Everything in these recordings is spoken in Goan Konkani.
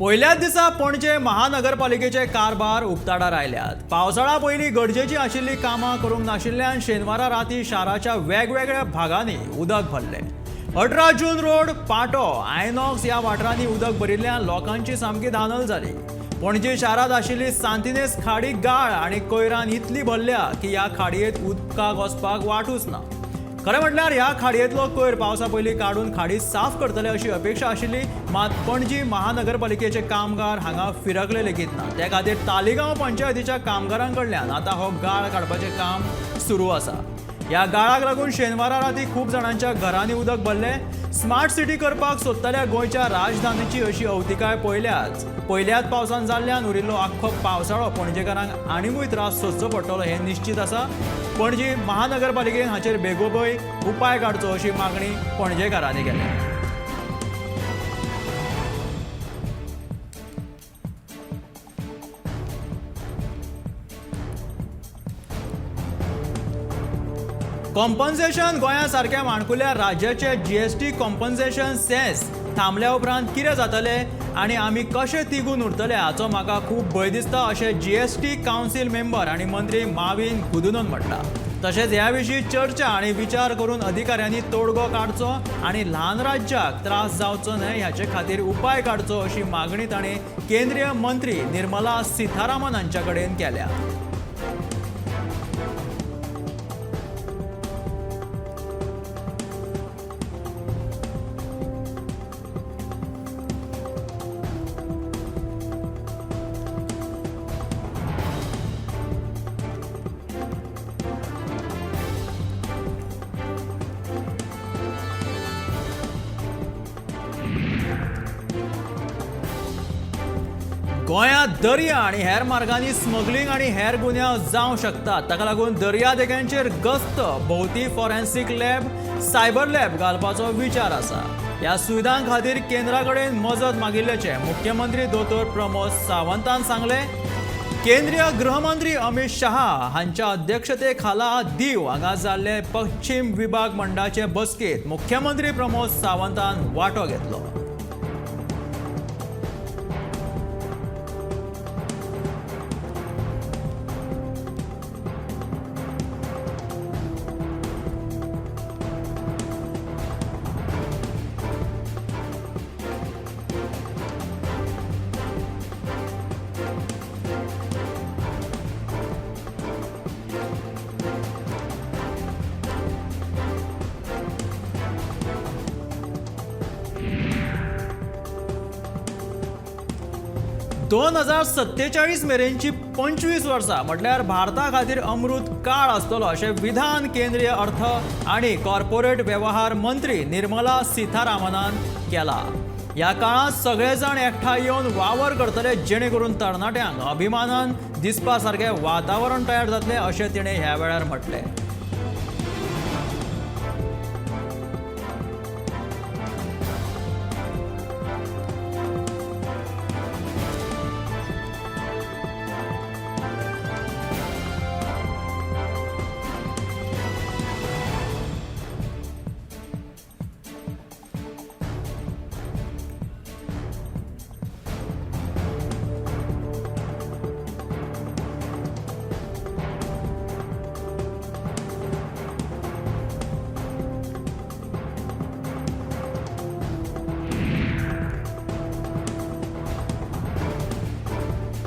पयल्याच दिसा पणजे महानगरपालिकेचे कारभार उक्ताडार आयल्यात. पावसाळा पयलीं गरजेची आशिल्लीं कामां करूंक नाशिल्ल्यान शेनवारा राती शाराच्या वेगवेगळ्या भागांनी उदक भरलें. 18 जून रोड, पाटो, आयनॉक्स ह्या वाठारांनी उदक भरिल्ल्यान लोकांची सामकी धानल जाली. पणजे शारांत आशिल्ली सांतिनेस खाडी गाळ आनी कोयरान इतली भरल्या की ह्या खाडयेंत उदकाक वचपाक वाटूच ना. खरें म्हटल्यार ह्या खाडयेंतलो कोयर पावसा पयलीं काडून खाडी साफ करतले अशी अपेक्षा आशिल्ली. मात पणजी महानगरपालिकेचे कामगार हांगा फिरकले लेगीत ना. ते खातीर तालिगांव पंचायतीच्या कामगारां कडल्यान आतां हो गाळ काडपाचें काम सुरू आसा. ह्या गाळाक लागून शेनवारा राती खूब जाणांच्या घरांनी उदक भरलें. स्मार्ट सिटी करपाक सोदतल्या गोंयच्या राजधानीची अशी अवतिकाय पयल्याच पावसान जाल्ल्यान उरिल्लो आख्खो पावसाळो पणजेकारांक आनिकूय त्रास सोंसचो पडटलो हें निश्चीत आसा. पणजी महानगरपालिकेन हाचेर बेगोबेग उपाय काडचो अशी मागणी पणजेकारांनी केल्या. कॉम्पन्सेशन गोंया सारक्या माणकुल्या राज्याचे जीएसटी कॉम्पन्सेशन सेस थांबल्या उपरांत कितें जातलें आनी आमी कशें तिगून उरतले हाचो म्हाका खूब भंय दिसता अशें जीएसटी कावन्सील मेंबर आनी मंत्री माविन गुदिन्होन म्हटलां. तशेंच ह्या विशीं चर्चा आनी विचार करून अधिकाऱ्यांनी तोडगो काडचो आनी ल्हान राज्याक त्रास जावचो न्हय हाचे खातीर उपाय काडचो अशी मागणी तांणी केंद्रीय मंत्री निर्मला सीतारामन हांच्या कडेन केल्या. गोंयांत दर्या आनी हेर मार्गांनी स्मगलिंग आनी हेर गुन्यांव जावंक शकतात. ताका लागून दर्यादेगांचेर गस्त, भोवती फॉरेन्सिक लॅब, सायबर लॅब घालपाचो विचार आसा. ह्या सुविधां खातीर केंद्रा कडेन मजत मागिल्ल्याचें मुख्यमंत्री दोतोर प्रमोद सावंतान सांगलें. केंद्रीय गृहमंत्री अमित शहा हांच्या अध्यक्षते खाला दीव हांगा जाल्ले पश्चिम विभाग मंडळाचे बसकेंत मुख्यमंत्री प्रमोद सावंतान वांटो घेतलो. दोन हजार सत्तेचाळीस मेरेनची 25 वर्सां म्हटल्यार भारता खातीर अमृत काळ आसतलो अशें विधान केंद्रीय अर्थ आनी कॉर्पोरेट वेव्हार मंत्री निर्मला सीतारामनान केला. ह्या काळांत सगळे जाण एकठांय येवन वावर करतले जेणे करून तरणाट्यांक अभिमानान दिसपा सारकें वातावरण तयार जातलें अशें तिणें ह्या वेळार म्हटलें.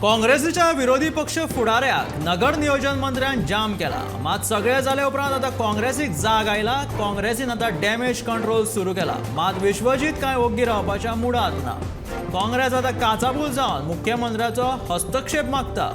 काँग्रेसीच्या विरोधी पक्ष फुडाऱ्याक नगर नियोजन मंत्र्यान जाम केला. मात सगळे जाले उपरांत आतां काँग्रेसीक जाग आयला. काँग्रेसीन आतां डॅमेज कंट्रोल सुरू केला. मात विश्वजीत कांय ओग्गी रावपाच्या मुडांत ना. काँग्रेस आतां काचाबूल जावन मुख्यमंत्र्याचो हस्तक्षेप मागता.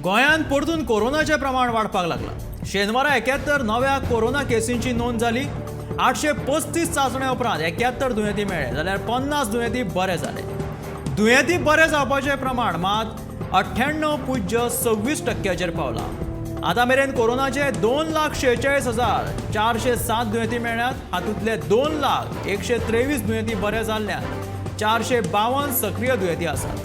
गोंयांत परतून कोरोनाचें प्रमाण वाडपाक लागलां. शेनवारा 71 नव्या कोरोना केसींची नोंद जाली. 835 चांचण्या उपरांत 71 दुयेंती मेळ्ळे, जाल्यार 50 दुयेंती बरे जाले. दुयेंती बरे जावपाचें प्रमाण मात 98.26% पावलां. आतां मेरेन कोरोनाचे 2,46,407 दुयेंती मेळ्ळ्यात. हातूंतले 2,00,123 दुयेंती बरे जाल्ल्यान 452 सक्रीय दुयेंती आसात.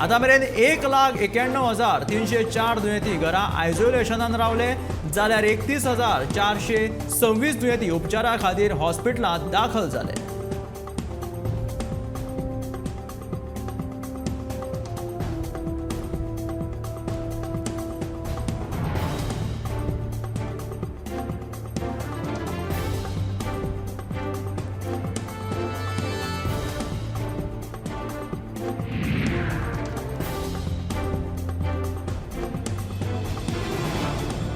आतां मेरेन 1,91,304 दुयेंती घरा आयसोलेशनान रावले, जाल्यार 31,426 दुयेंती उपचारा खातीर हॉस्पिटलांत दाखल जाले.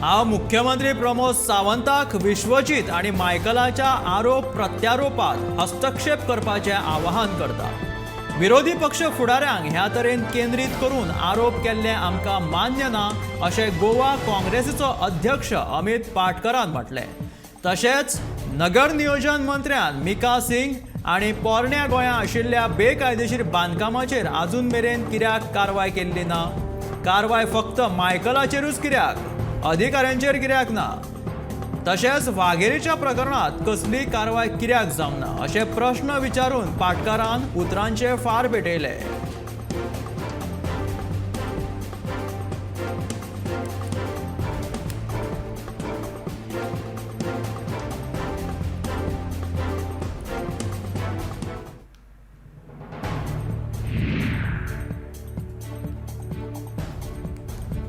हांव मुख्यमंत्री प्रमोद सावंताक विश्वजीत आनी मायकलाच्या आरोप प्रत्यारोपात हस्तक्षेप करपाचें आवाहन करता. विरोधी पक्ष फुडाऱ्यांक ह्या तरेन केंद्रीत करून आरोप केल्ले आमकां मान्य ना, अशें गोवा काँग्रेसीचो अध्यक्ष अमित पाटकरान म्हटलें. तशेंच नगर नियोजन मंत्र्यान मिका सिंग आनी पोरण्या गोंया आशिल्ल्या बेकायदेशीर बांदकामाचेर आजून मेरेन कित्याक कारवाय केल्ली ना? कारवाय फक्त मायकलाचेरूच कित्याक, अधिकाऱ्यांचेर कित्याक ना? तशेंच वाघेरीच्या प्रकरणात कसली कारवाय कित्याक जावंक ना, अशे प्रश्न विचारून पाटकारान उतरांचे फार पेटयले.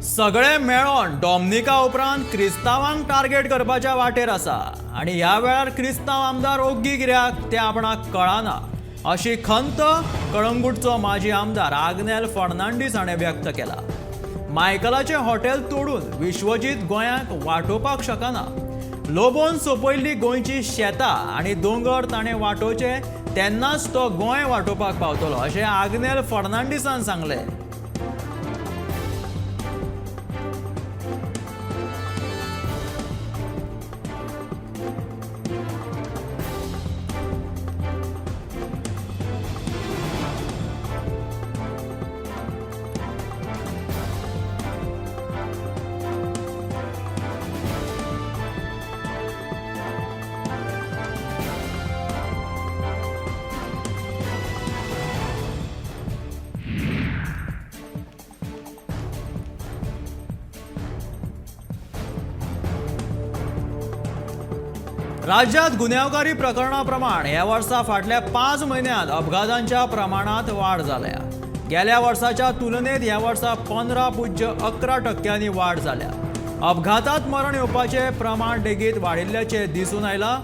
सगळे मेळोन डॉमनिका उपरांत क्रिस्तांवांक टार्गेट करपाच्या वाटेर आसा आनी ह्या वेळार क्रिस्तांव आमदार ओग्गी कित्याक तें आपणाक कळना, अशी खंत कळंगूटचो माजी आमदार आग्नेल फर्नांडीस हाणें व्यक्त केला. मायकलाचें हॉटेल तोडून विश्वजीत गोंयाक वाटोवपाक शकना. लोबोन सोंपयल्ली गोंयची शेतां आनी दोंगर ताणें वाटोवचे तेन्नाच तो गोंय वाटोवपाक पावतलो, अशें आग्नेल फर्नांडीसान सांगलें. राज्यात गुन्यांवकारी प्रकरणा प्रमाण ह्या वर्सा फाटल्या 5 म्हयन्यांत अपघातांच्या प्रमाणांत वाड जाल्या. गेल्या वर्साच्या तुलनेत ह्या वर्सा 15.11% वाड जाल्या. अपघातात मरण येवपाचें प्रमाण लेगीत वाडिल्ल्याचें दिसून आयलां.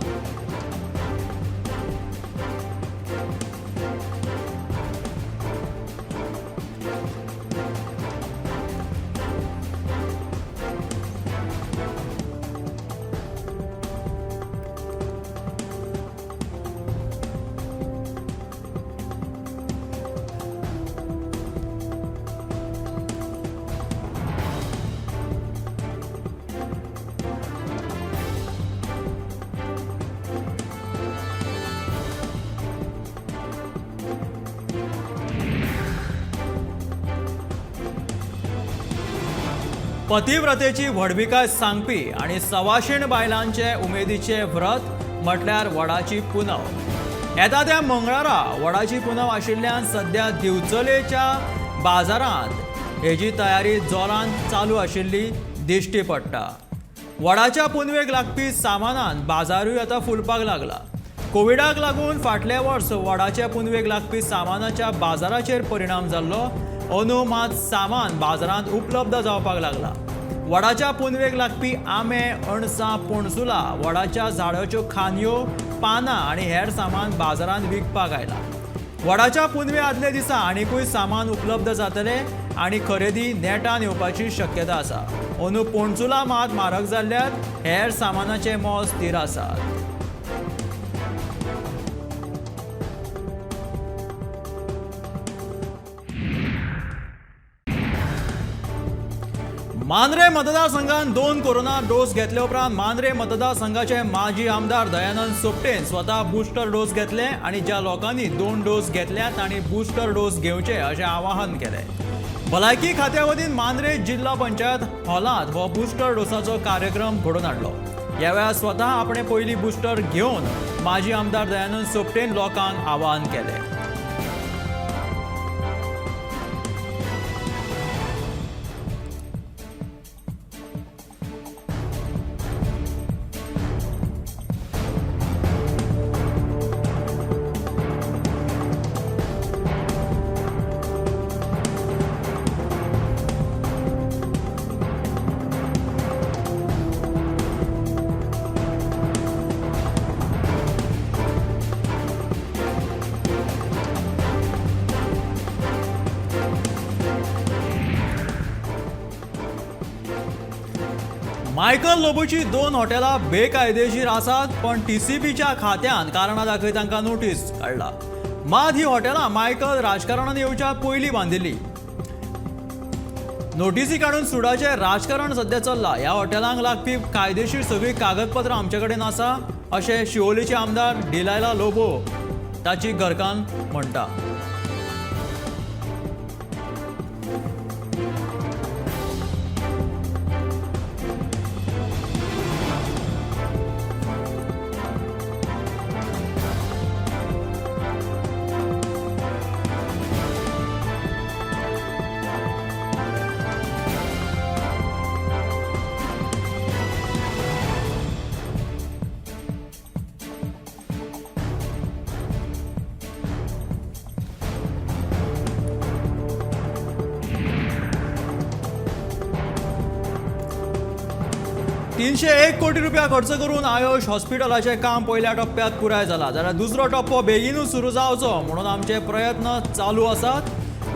पतिव्रतेची व्हडविकाय सांगपी आनी सवाशीण बायलांचे उमेदीचे व्रत म्हटल्यार वडाची पुनव. येता त्या मंगळारा वडाची पुनव आशिल्ल्यान सद्या दिवचलेच्या बाजारांत हेजी तयारी जोरान चालू आशिल्ली दिश्टी पडटा. वडाच्या पुनवेक लागपी सामानान बाजारूय आतां फुलपाक लागला. कोविडाक लागून फाटल्या वर्स वडाच्या पुनवेक लागपी सामानाच्या बाजाराचेर परिणाम जाल्लो. अंदू मात सामान बाजारांत उपलब्ध जावपाक लागला. वडाच्या पुनवेक लागपी आंबे, अणसां, पणसुलां, वडाच्या झाडाच्यो खांदयो, पानां आनी हेर सामान बाजारांत विकपाक आयलां. वडाच्या पुनवे आदल्या दिसा आनिकूय सामान उपलब्ध जातलें आनी खरेदी नेटान येवपाची शक्यता आसा. अंदू पणसुलां मात म्हारग जाल्ल्यान हेर सामानाचें मोल स्थिर आसा. मांद्रे मतदारसंघात 2 कोरोना डोस घेतले उपरांत मांद्रे मतदारसंघाचे माजी आमदार दयानंद सोपटेन स्वतः बुस्टर डोस घेतले आणि ज्या लोकांनी 2 डोस घेतल्या तांणी बुस्टर डोस घेवचे अशें आवाहन केलें। भलायकी खात्या वतीन मांद्रे जिल्हा पंचायत हॉलांत हो बुस्टर डोसाचो कार्यक्रम घडोवन हाडलो। ह्या वेळार स्वतः आपणे पयली बुस्टर घेवन माजी आमदार दयानंद सोपटेन लोकांक आवाहन केलें। मायकल लोबोची 2 हॉटेलां बेकायदेशीर आसात, पण टीसीबीच्या खात्यान कारणां दाखय तांकां नोटीस काडला। मात ही हॉटेलां मायकल राजकारणान येवच्या पयलीं बांदिल्ली। नोटीसी काडून सुडाचें राजकारण सध्या चल्लां। ह्या हॉटेलांक लागपी कायदेशीर सगळीं कागदपत्रां आमचे कडेन आसा अशें शिवोलीचे आमदार डिलायला लोबो ताची घरकान्न म्हणटा। 301 कोटी रुपया खर्च करून आयुष हॉस्पिटलाचें काम पयल्या टप्प्यात पुराय जाला, जाल्यार दुसरो टप्पो बेगीनूच सुरू जावचो म्हणून आमचे प्रयत्न चालू आसात।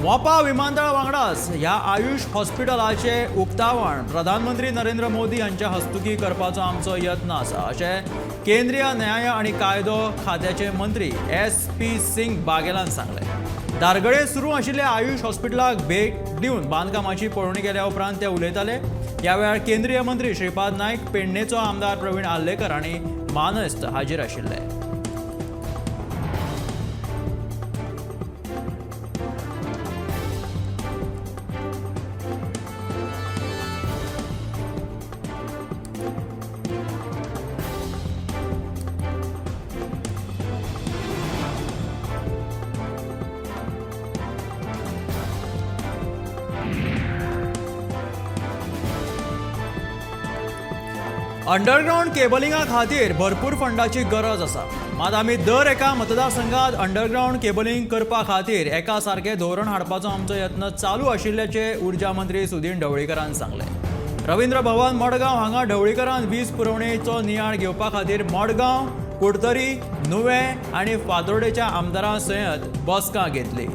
मोपा विमानतळा वांगडाच ह्या आयुष हॉस्पिटलाचें उक्तावण प्रधानमंत्री नरेंद्र मोदी हांच्या हस्तुकी करपाचो आमचो यत्न आसा अशें केंद्रीय न्याय आनी कायदो खात्याचे मंत्री SP Singh बागेलान सांगलें। धारगळे सुरू आशिल्ल्या आयुष हॉस्पिटलाक भेट दिवन बांदकामाची पळोवणी केल्या उपरांत ते उलयताले। ह्या वेळार केंद्रीय मंत्री श्रीपाद नायक, पेडणेचो आमदार प्रवीण आर्लेकर आनी मानस्त हाजीर आशिल्ले। अंडरग्राउंड केबलिंगा खातीर भरपूर फंडाची गरज आसा, मात आमी दर एका मतदारसंघात अंडरग्राउंड केबलिंग करपा खातीर एका सारकें धोरण हाडपाचो आमचो यत्न चालू आशिल्ल्याचें उर्जा मंत्री सुदीन ढवळीकरान सांगलें। रवींद्र भवन मडगांव हांगा ढवळीकरान वीज पुरवणेचो नियाळ घेवपा खातीर मडगांव, कुडतरी, नुवें आनी फातोर्डेच्या आमदारां सयत बसका घेतली।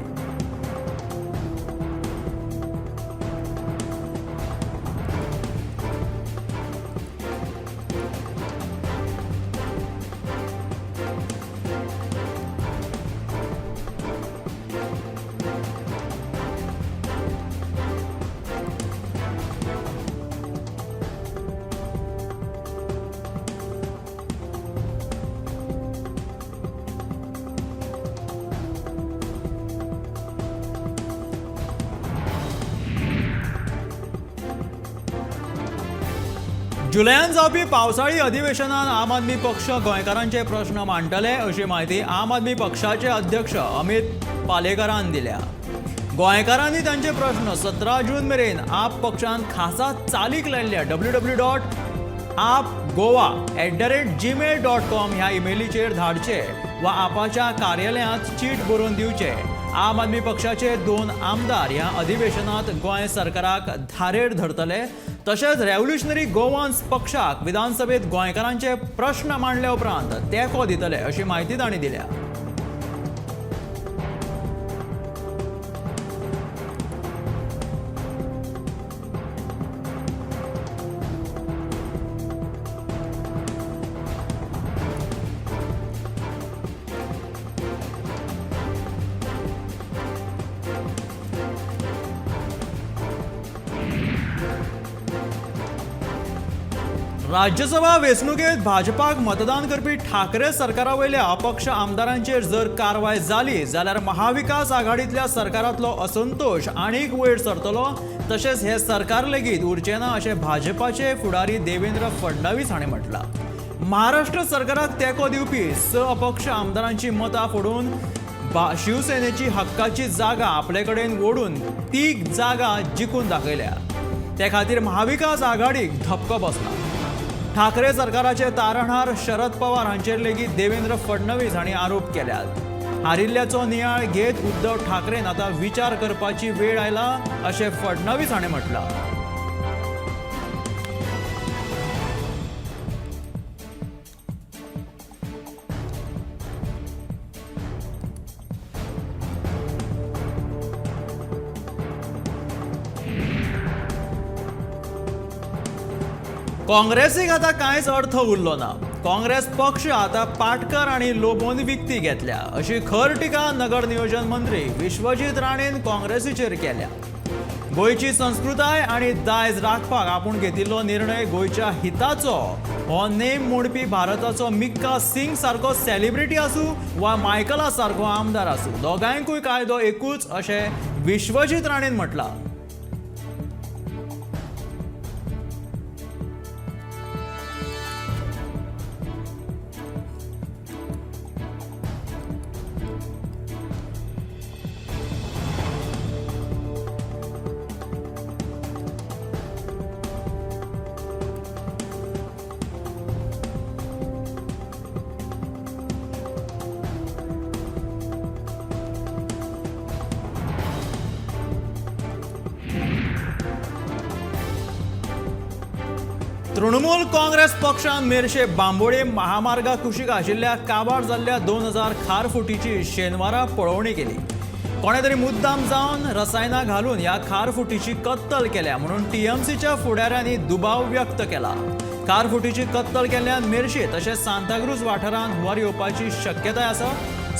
जुलयान जावपी पावसाळी अधिवेशनात आम आदमी पक्ष गोंयकारांचे प्रश्न मांडटले अशी म्हायती आम आदमी पक्षाचे अध्यक्ष अमित पालेकरान दिल्या। गोंयकारांनी तांचे प्रश्न 17 जून मेरेन आप पक्षान खासा चालीक लायिल्ल्या www.aapgoa@gmail.com ह्या इमेलीचेर धाडचे वा आपाच्या कार्यालयांत चीट बरोवन दिवचे। आम आदमी पक्षाचे 2 आमदार ह्या अधिवेशनात गोंय सरकाराक धारेर धरतले। तशेंच रेव्होल्युशनरी गोवन्स पक्षाक विधानसभेत गोंयकारांचे प्रश्न मांडले उपरांत तेंको दितले अशी म्हायती तांणी दिल्या। राज्यसभा वेंचणुकेंत भाजपाक मतदान करपी ठाकरे सरकारा वयल्या अपक्ष आमदारांचेर जर कारवाय जाली जाल्यार महाविकास आघाडींतल्या सरकारांतलो असंतोष आनीक वयर सरतलो, तशेंच हे सरकार लेगीत उरचें ना अशें भाजपाचे फुडारी देवेंद्र फडणवीस हांणी म्हटलां. महाराष्ट्र सरकाराक तेंको दिवपी 6 अपक्ष आमदारांची मतां फोडून शिवसेनेची हक्काची जागा आपले कडेन ओडून ती जागा जिखून दाखयल्या. ते खातीर महाविकास आघाडीक धपको बसला. ठाकरे सरकाराचे तारणहार शरद पवार हांचेर लेगीत देवेंद्र फडणवीस हांणी आरोप केल्यात. हारिल्ल्याचो नियाळ घेत उद्धव ठाकरेन आतां विचार करपाची वेळ आयला अशें फडणवीस हांणी म्हटलां. काँग्रेसीक आतां कांयच अर्थ उरलो ना. काँग्रेस पक्ष आतां पाटकर आनी लोबोन विकती घेतल्या अशी खर टिका नगर नियोजन मंत्री विश्वजीत राणेन काँग्रेसीचेर केल्या. गोंयची संस्कृताय आनी दायज राखपाक आपूण घेतिल्लो निर्णय गोंयच्या हिताचो हो नेम मोडपी भारताचो मिक्का सिंग सारको सेलिब्रिटी आसूं वा मायकला सारको आमदार आसूं, दोगांयकूय कायदो एकूच अशें विश्वजीत राणेन म्हटलां. तृणमूल काँग्रेस पक्षान मेरशे बांबोळे महामार्गा कुशीक आशिल्ल्या काबार जाल्ल्या 2000 खारफुटीची शेनवारा पळोवणी केली. कोणे तरी मुद्दाम जावन रसायनां घालून ह्या खारफुटीची कत्तल केल्या म्हणून टीएमसीच्या फुडाऱ्यांनी दुबाव व्यक्त केला. खारफुटीची कत्तल केल्ल्यान मेरशे तशेंच सांताक्रूज वाठारांत हुंवार येवपाची शक्यताय आसा.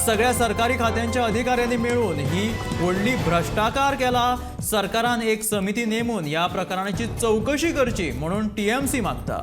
सगळ्या सरकारी खात्यांच्या अधिकाऱ्यांनी मेळून ही व्हडली भ्रष्टाचार केला. सरकारान एक समिती नेमून ह्या प्रकरणाची चवकशी करची म्हणून टीएमसी मागता.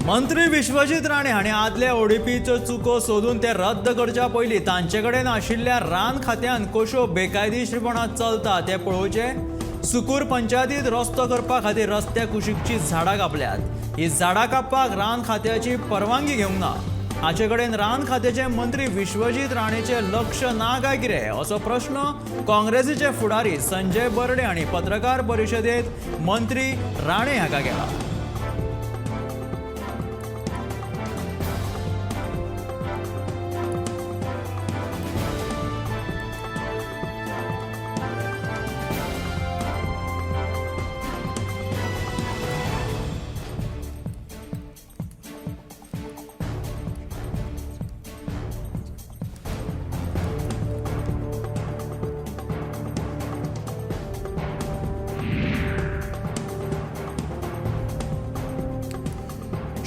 मंत्री विश्वजीत राणे हांणी आदल्या ओडीपीच्यो चुको सोदून ते रद्द करच्या पयलीं तांचे कडेन आशिल्ल्या रान खात्यान कश्यो बेकायदेशीरपणान चलता तें पळोवचें. सुकूर पंचायतींत रस्तो करपा खातीर रस्त्या कुशीकची झाडां कापल्यात. ही झाडां कापपाक रान खात्याची परवानगी घेवंक ना. हाचे कडेन रान खात्याचे मंत्री विश्वजीत राणेचें लक्ष ना काय कितें असो प्रश्न काँग्रेसीचे फुडारी संजय बर्डे हांणी पत्रकार परिशदेंत मंत्री राणे हाका केला.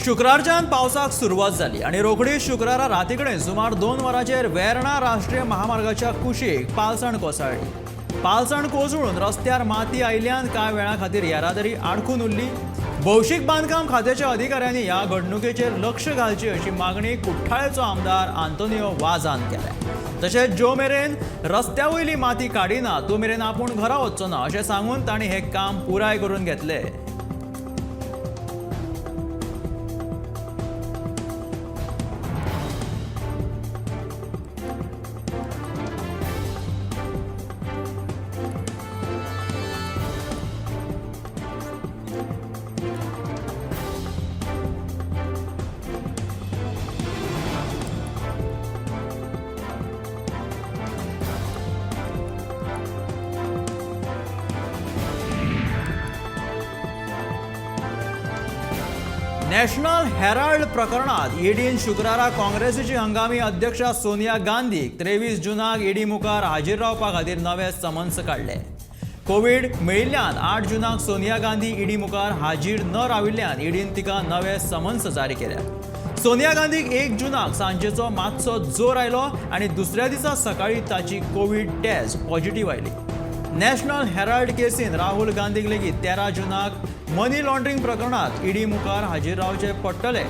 शुक्रारच्यान पावसाक सुरवात जाली आनी रोखडी शुक्रारा राती कडेन सुमार 2 वरांचेर वेर्णा राष्ट्रीय महामार्गाच्या कुशीक पालसण कोसळ्ळी. पालसण कोसळून रस्त्यार माती आयिल्ल्यान कांय वेळा खातीर येरादारी आडखून उरली. भौशीक बांदकाम खात्याच्या अधिकाऱ्यांनी ह्या घडणुकेचेर लक्ष घालची अशी मागणी कुठ्ठाळेचो आमदार आंतोनियो वाजान केल्या. तशेंच जो मेरेन रस्त्या वयली माती काडिना तो मेरेन आपूण घरा वचचो ना अशें सांगून तांणी हें काम पुराय करून घेतलें. नॅशनल हेराल्ड प्रकरणात ईडीन शुक्रारा काँग्रेसीची हंगामी अध्यक्षा सोनिया गांधीक 23 जूनाक ईडी मुखार हाजीर रावपा खातीर नवे समन्स काडले। कोवीड मेळिल्ल्यान 8 जूनाक सोनिया गांधी ईडी मुखार हाजीर न राविल्ल्यान ईडीन तिका नवे समन्स जारी केल्या। सोनिया गांधीक 1 जूनाक सांजेचो मातसो जोर आयलो आनी दुसऱ्या दिसा सकाळी ताची कोवीड टेस्ट पॉझिटिव्ह आयली। नॅशनल हेराल्ड केसीन राहुल गांधीक लेगीत 13 जूनाक मनी लॉन्ड्रिंग प्रकरणात ईडी मुखार हाजीर रावचे पडटले।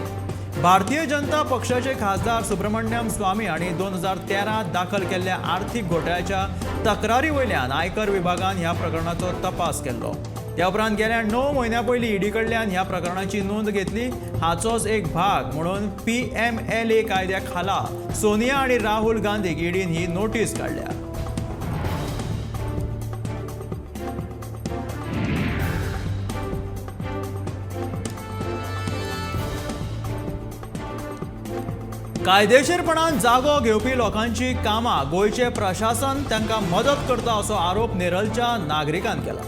भारतीय जनता पक्षाचे खासदार सुब्रमण्यम स्वामी आनी 2013 दाखल केल्ल्या आर्थिक घोटाळ्याच्या तक्रारी वयल्यान आयकर विभागान ह्या प्रकरणाचो तपास केल्लो। त्या उपरांत गेल्या 9 म्हयन्या पयलीं ईडी कडल्यान ह्या प्रकरणाची नोंद घेतली। हाचोच एक भाग म्हणून PMLA कायद्या खाला सोनिया आनी राहुल गांधीक ईडीन ही नोटीस काडल्या। कायदेशीरपणान जागो घेवपी लोकांची कामां गोंयचें प्रशासन तांकां मदत करता असो आरोप नेरलच्या नागरिकान केला।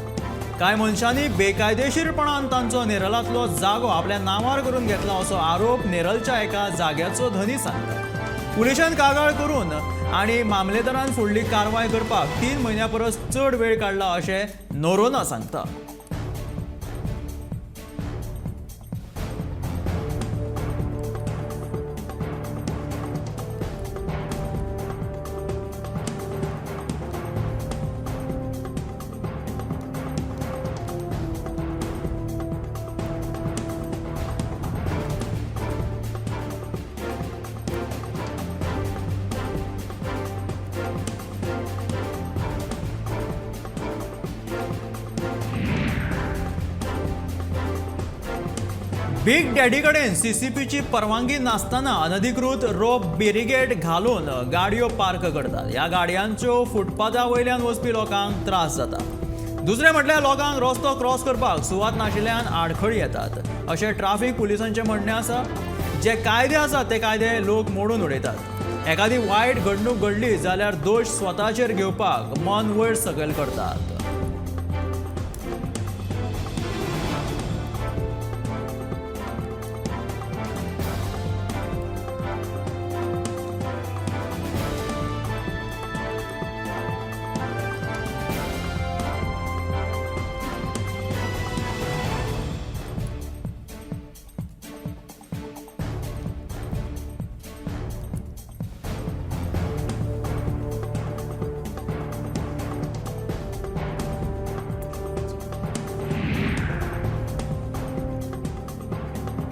कांय मनशांनी बेकायदेशीरपणान तांचो नेरलांतलो जागो आपल्या नांवार करून घेतला असो आरोप नेरलच्या एका जाग्याचो धनी सांगता। पुलिशान कागाळ करून आनी मामलेदारान फुडली कारवाय करपाक 3 म्हयन्यां परस चड वेळ काडला अशें नोरोना सांगता। बिग डॅडी कडेन सीसीपीची परवानगी नासतना अनधिकृत रोप बेरिगेट घालून गाडयो पार्क करतात। ह्या गाडयांच्यो फुटपाथा वयल्यान वचपी लोकांक त्रास जाता। दुसरें म्हटल्यार लोकांक रस्तो क्रॉस करपाक सुवात नाशिल्ल्यान आडखळी येतात अशें ट्राफीक पुलिसांचें म्हणणें आसा। जे कायदे आसात ते कायदे लोक मोडून उडयतात। एखादी वायट घडणूक घडली जाल्यार दोश स्वताचेर घेवपाक मन वयर सकयल करतात।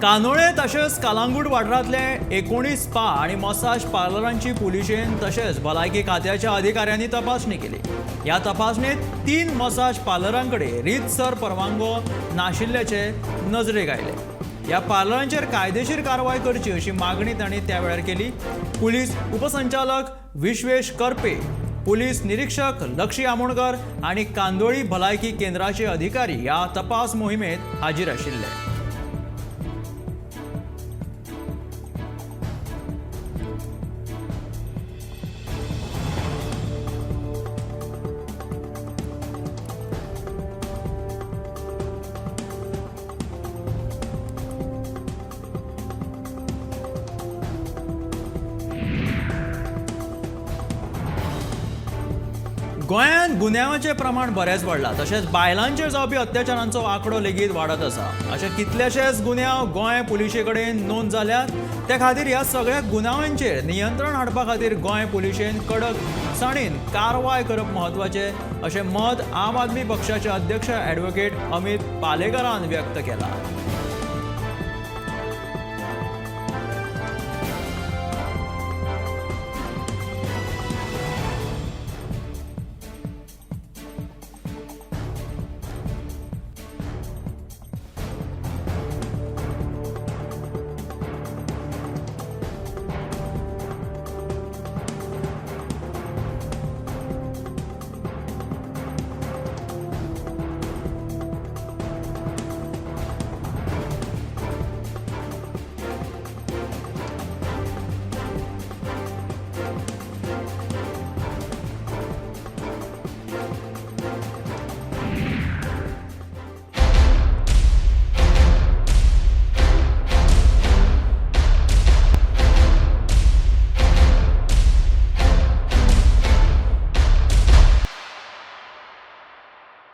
कानोळे तशेंच कालांगूट वाठारांतले 19 स्पा आनी मसाज पार्लरांची पुलिशेन तशेंच भलायकी खात्याच्या अधिकाऱ्यांनी तपासणी केली। ह्या तपासणेत 3 मसाज पार्लरांकडे रीतसर परवानगो नाशिल्ल्याचे नजरेक आयले। ह्या पार्लरांचेर कायदेशीर कारवाय करची अशी मागणी तांणी त्या वेळार केली। पुलीस उपसंचालक विश्वेश करपे, पुलीस निरीक्षक लक्षी आमोणकर आनी कांदोळी भलायकी केंद्राचे अधिकारी ह्या तपास मोहिमेत हाजीर आशिल्ले। गोंयांत गुन्यांवाचें प्रमाण बरेंच वाडलां, तशेंच बायलांचेर जावपी अत्याचारांचो आंकडो लेगीत वाडत आसा। अशे कितलेशेच गुन्यांव गोंय पुलिशे कडेन नोंद जाल्यात। ते खातीर ह्या सगळ्या गुन्यांवांचेर नियंत्रण हाडपा खातीर गोंय पुलिशेन कडकसाणेन कारवाय करप म्हत्वाचें अशें मत आम आदमी पक्षाचे अध्यक्ष ॲडव्होकेट अमित पालेकरान व्यक्त केलां।